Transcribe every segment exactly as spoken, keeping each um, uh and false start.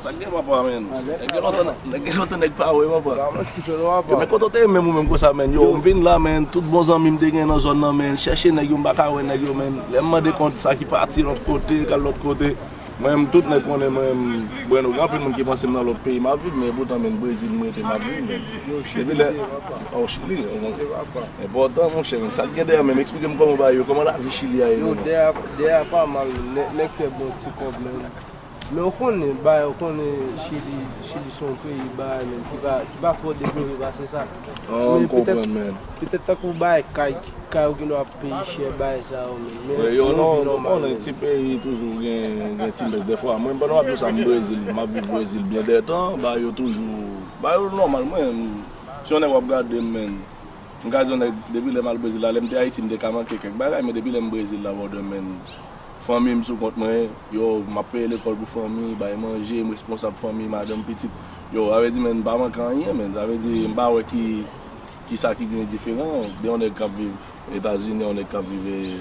Sa k gen papa, men? Nèg gen lontan, nèg gen lontan nèg pa wè papa. Yo, men kote w te ye menm ou menm konsa, men? Yo, m vin la, men, tout bon zanmi m te gen nan zòn nan, men, chèche nèg yo, m pa ka wè nèg yo, men. Lè m mande kont sa ki pati lòt kote, k al lòt kote. Mwen menm, tout nèg konnen mwen menm, Breno, gen anpil moun ki panse m nan lòt peyi m ap viv, men poutan, men, Brezil m rete m ap viv, men. Depi lè, o Chili, enpòtan, monchè, men, sa k gen dèyè menm, eksplike m kòman bagay yo, kòman lavi Chili a ye menm? Dèyè, dèyè pa mal, nèg, nèg fè bon ti kòb, men. Men ou konnen, bay, ou konnen Chili, Chili se yon peyi, bay, men, ki pa, ki pa twò devlope pase sa. Ah, m konprann, men. Petèt tankou bay, kay, kay ou gen dwa ap peye chè, bay sa yo, men. Wi, yo, non, ou konnen, ti peyi toujou gen, gen ti mès dèfwa. Mwen, pandan m ap di w sa, m Brezil, m ap viv Brezil byen dè tan, bay yo toujou, bay yo nòmal, mwen, si yon nèg w ap gade m, men, m ka di yon nèg, depi lè m al Brezil la, lè m te Ayiti, m te ka manke kèk bagay, men depi lè m Brezil la, brother, men, fanmi m sou kont mwen, yo, m ap peye lekòl pou fanmi, bay manje, m responsab fanmi, madanm, pitit. Yo, sa vle di, men, m pa manke anyen, men, sa vle di, m pa wè ki, ki sa ki gen diferans de yon nèg k ap viv Etazini, yon nèg k ap viv, e,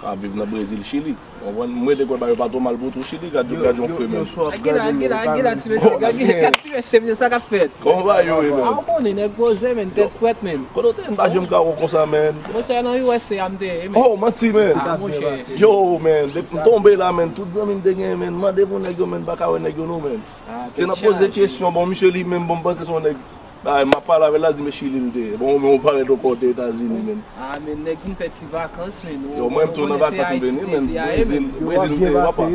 k ap viv nan Brezil, Chili. Ou konprann? M rete kwè bagay yo pa twò mal pou tou Chili, gad yon, gad yon fre menm. Gila, gila, gila, ti mesye, gad, gad ti mesye, mesye, sa k ap fèt? Kòman bagay yo ye menm? A, ou konnen, nèg poze, men, tèt frèt, men. Kote w te ye? M pa janm ka wè w konsa, men. Monchè, nan U S A m te ye, men. Oh, manti, men. A, monchè. Yo, men, depi m tonbe la, men, tout zanmi m te genyen, men, mande pou nèg yo, men, m pa ka wè nèg yo non, men. Se nan poze kesyon, bon, misye li menm, bon, m panse se yon nèg, bay, m ap pale avè l, l di m e Chili l te ye. Bon, men ou parèt ankò w te Etazini, men. A, men nèg vin fè ti vakans, men. Yo, mwen menm tou nan vakans m vini, men. Brezil, Brezil m te ye, papa.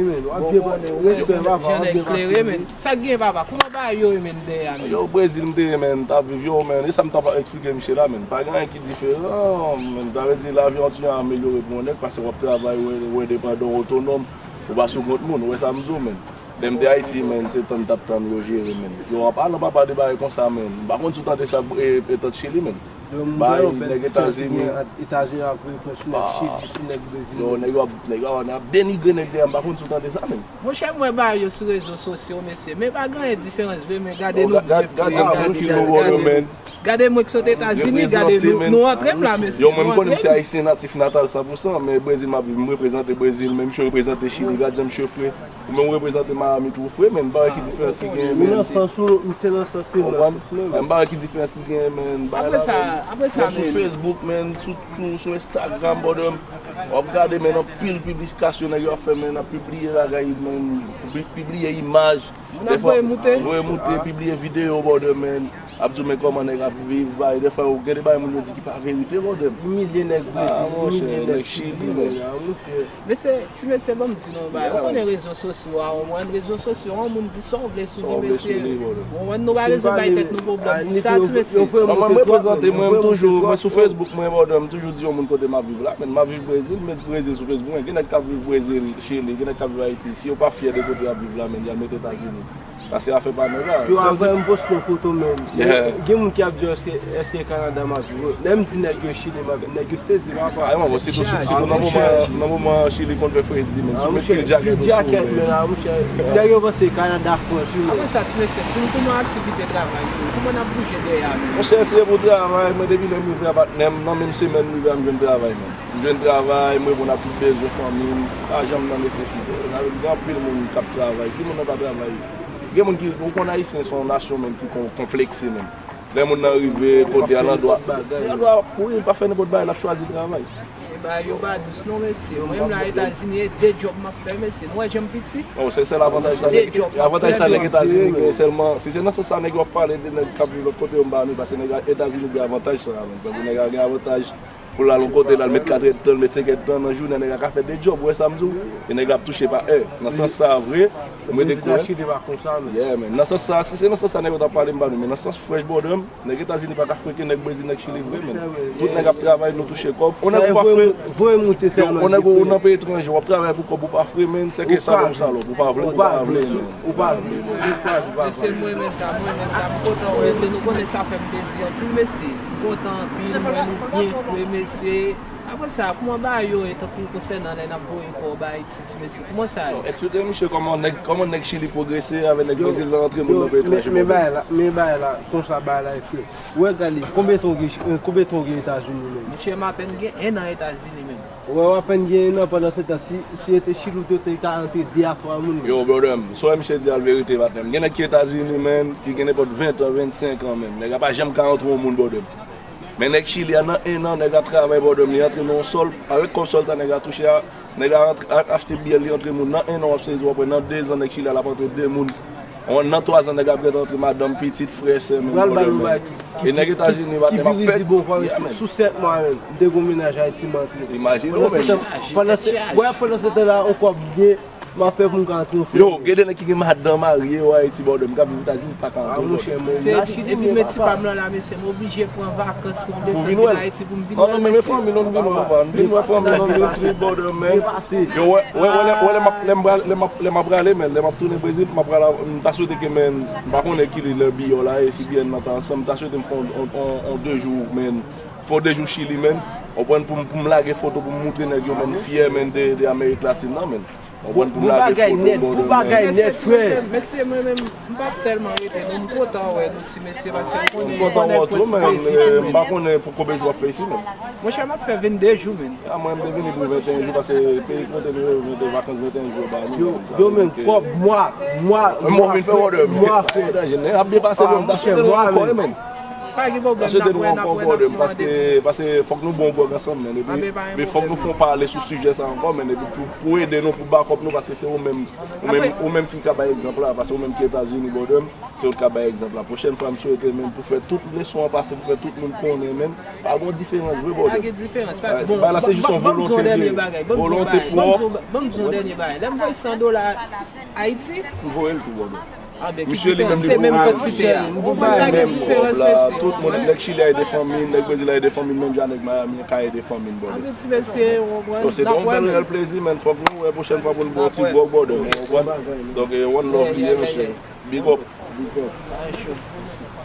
Jan nèg klere, men. Sa k gen, papa? Kòman bagay yo ye, men, dèyè a, men? Yo, Brezil m te ye, men, m t ap viv, yo, men. E sa m t ap eksplike misye la, men. Pa gen anyen ki diferan, men. Sa vle di lavi an kontinye amelyore pou yon nèg, paske w ap travay, ou endepandan, ou otonòm, ou pa sou kont moun, ou wè sa m di w, men. Lè m te Ayiti, men, se tann t ap tann yo jere, men. Yo, an palan papa de bagay konsa, men. M pa konn si w tande sa, e, e, tant Chili, men. Bay nèg Etazini. Etazini ap refè sou nèg Chili, sou nèg Brezil. Yo, nèg yo ap, nèg yo ap denigre nèg dèyè, m pa konn si w tande sa, men. Monchè, m wè bagay yo sou rezo sosyo, mesye. Men pa gen anyen diferans vre, men gade nou byen fre, gade nou, gade nou. Gade mwen ki sot Etazini, gade nou, nou antre m la, mesye. Yo, mwen, m konnen m se ayisyen natif natal san pou san, men Brezil m ap viv, m reprezante Brezil, men misye reprezante Chili, gad jan misye fre. Ou menm ou reprezante Miami tou, fre, men, m pa wè ki diferans ki genyen, men. Ou nan sans ou, misye nan sans li, m nan sans mwen. M pa wè ki diferans ki genyen, men. Bagay la, men, menm sou Facebook, men, sou, sou, sou Instagram, brother, w ap gade, men, anpil piblikasyon nèg yo ap fè, men, ap pibliye bagay, men, pi-, pibliye imaj. Moun ap voye moute. Voye moute, pibliye videyo, brother, men. Ap di w men kòman nèg ap viv, bay, dèfwa yo gen de bagay moun yo di ki pa verite, brother. Imilye nèg Brezil, imilye nèg Chili, men. Mesye, ti mesye, ban m di nou yon bagay. Ou konnen rezo sosyo a, ou konprann, rezo sosyo a, yon moun di sa w vle sou li, mesye. Ou konprann, nou pa bezwen bay tèt nou pwoblèm pou sa, ti mesye. Mwen, mwen reprezante, mwen, m toujou, mwen sou Facebook, mwen, brother, m toujou di yon moun kote m ap viv la, men m ap viv Brezil, m met Brezil sou Facebook, men gen nèg k ap viv Brezil, Chili, gen nèg k ap viv Ayiti, si yo pa fyè de kote y ap viv la, men y al met Etazini. Sa se afè pa nèg la. Yo, avan m poste yon foto menm. Gen moun ki ap di yo, èske, èske Kanada m ap viv? Lè m di nèg yo Chili m ap viv, nèg yo sezi, papa. Ay, mwen, sitou, sitou nan moman, nan moman Chili konn fè fredi, men. Si w met pil djakèt ou sou ou, men. Nèg yo panse Kanada, Frans, wi, men. Apre sa, ti mesye, di m kòman aktivite travay yo ye? Kòman n ap bouje dèyè a, men? Monchè, se pou travay, mwen, depi lè m rive a patnè m, nan menm semèn m rive a, m jwenn travay, men. M jwenn travay, m reponn a tout bezwen fanmi m, pa janm nan nesesite. Sa vle di, gen anpil moun k ap travay. Si moun nan pa travay, gen moun ki, ou konn Ayisyen se yon nasyon menm ki kon-, konplekse menm. Lè moun nan rive kote a, l an dwa, l an dwa ap kouri, l pa fè nenpòt bagay, l ap chwazi travay. Se bagay yo pa dous non, mesye. Mwen menm la Etazini, e de djòb m ap fè, mesye. Nou wè jan m piti? Oh, se sèl avantaj sa, avantaj sa nèg Etazini gen sèlman. Si se nan sans sa nèg yo ap pale de nèg k ap viv lòt kote yo, m pa annik, paske nèg Etazini gen avantaj sa, men. Tankou nèg la gen avantaj pou l al yon kote, l al met kat èdtan, l met senk èdtan nan jounen, nèg la ka fè de djòb, ou wè sa m di w? E nèg la ap touche pa è. Nan sans sa a vre, mwen te kwè. Yeah, man. Nan sans sa a, si se nan sans sa nèg yo t ap pale, m pa nou, men nan sans fresh, brother m, nèg Etazini pa ka freke nèg Brezil, nèg Chili vre, men. Tout nèg ap travay, nou touche kòb. Yon nèg ou pa fre, yon nèg ou nan peyi etranje, w ap travay pou kòb ou pa fre, men, sèke salòp ou salòp, ou pa vle, ou pa vle, men. Ou pa vle, men. Mesye, m renmen sa, m renmen sa. M kontan wè, se nou konnen sa fè m plezi anpil, mesye. M kontan anpil, m wè nou byen fre, mesye. Kòman sa, kòman bagay yo ye tankou konsènan lè n ap voye kò ba Ayiti, ti mesye? Kòman sa ye? Eksplike misye kòman nèg, kòman nèg Chili pwogrese avè nèg Brezil nan antre moun nan peyi etranje, men bagay la, men bagay la, konsa bagay la ye, frè. Ou wè, gade, konbyen tan w gen, konbyen tan w gen Etazini menm? Monchè, m apèn gen en an Etazini menm. Ou wè, w apèn gen en an, pandan se tan, si, si se te Chili ou te, te ka antre de a twa moun menm. Yo, brother m, sa w wè misye di a l verite, patnè m. Gen nèg ki Etazini, menn, ki gen nenpòt ven tan, vennsenk an, menn. Nèg la pa janm ka antre yon moun, brother m. Men nèg Chili a nan en an, nèg la travay bòdòm, li antre nan yon sòl, avèk kòb sòl sa nèg la touche a, nèg la rantre, a- achte biyè, li antre moun nan en an, w ap sezi, w ap wè nan de zan nèg Chili a l ap antre de moun. Nan twa zan nèg la ap gentan antre madanm, pitit, frè, sè, men bòdòm, men. E nèg Etazini, patnè, m ap fè. Sou sèt mwa menm, m te gen yon mennaj Ayiti, m antre. Imajine w, men. Pandan se tan la, yon kòb gen, m ap fè pou m ka antre yon frè. Yo, gen de nèg ki gen madanm marye yo Ayiti, bòdè, m k ap viv Etazini, pa ka antre, bòdè. Epi men ti pa m lan la, mesye, m oblije pran vakans pou m desann vin Ayiti pou m vin wè, mesye. Non, non, men fanmi nou, nou vin wè, papa. Nou vin wè fanmi nou, nou vin trip, bòdè, men. Yo, wè, wè, wè, lè, wè, lè m ap, lè m pral, lè m ap, lè m ap prale, men, lè m ap tounen Brezil, m ap prale, m ta swete ke, men, m pa konnen ki lè biyè w la ye, si biyè n nan ta ansanm, m ta swete m fè on, on, on, on de jou, men, fè on de jou Chili, men, konprann, pou m, pou m lage foto, pou m moutre nèg yo, men, m fyè, men, de, de Amerik Latin nan, men. Konprann, pou m lage foto, bòdè, men. Bon bagay nèt, frè. Mesye, mwen menm, m p ap tèlman rete, non, m kontan wè nou, ti mesye, paske m konnen, m konnen pwenti peyi. M pa konnen pou konbyen jou w ap fè isi, men. Monchè, m ap fè vennde jou, men. A, mwen, m te vini pou vennde jou, paske peyi kote nou yo, vennde vakans vennde jou ba nou. Yo, men, kòb, mwa, mwa, mwa, frè, mwa, frè. Ap byen pase, men, m ta swete nou ankò, men. Pa gen pwoblèm, n ap wè, n ap wè, n ap pran randevou. Paske, paske fòk nou bon gwòg ansanm, men. Epi, men fòk nou fè yon pale sou sijè sa ankò, men. Epi pou, pou ede nou, pou bakòp nou, paske se ou menm, ou menm, ou menm ki ka bay egzanp la, paske ou menm ki Etazini, bòdè m, se ou ki ka bay egzanp la. Pwochèn fwa, m swete, men, pou fè tout leson an pase, pou fè tout moun konnen, men, pa gen diferans vre, bòdè. Pa gen diferans. Bagay la, se jis yon volonte, volonte pwòp. Ban m di w dènye bagay. Lè m voye san dola Ayiti, m voye l tou, bòdè. Misye li menm li voye l. Se menm kantite a. Ou konprann, pa gen diferans, mesye. Tout moun, nèg Chili a ede fanmi l, nèg Brezil a ede fanmi l, menm jan nèg Miami an ka ede fanmi l, bòdè. Anpil ti mesye, ou konprann. Donk, se te yon bèl, reyèl plezi, men, fòk nou wè pwochèn fwa pou n pran yon ti gwòg, bòdè, men, ou konprann. Donk, e, one love li ye, mesye. Big up. Big up.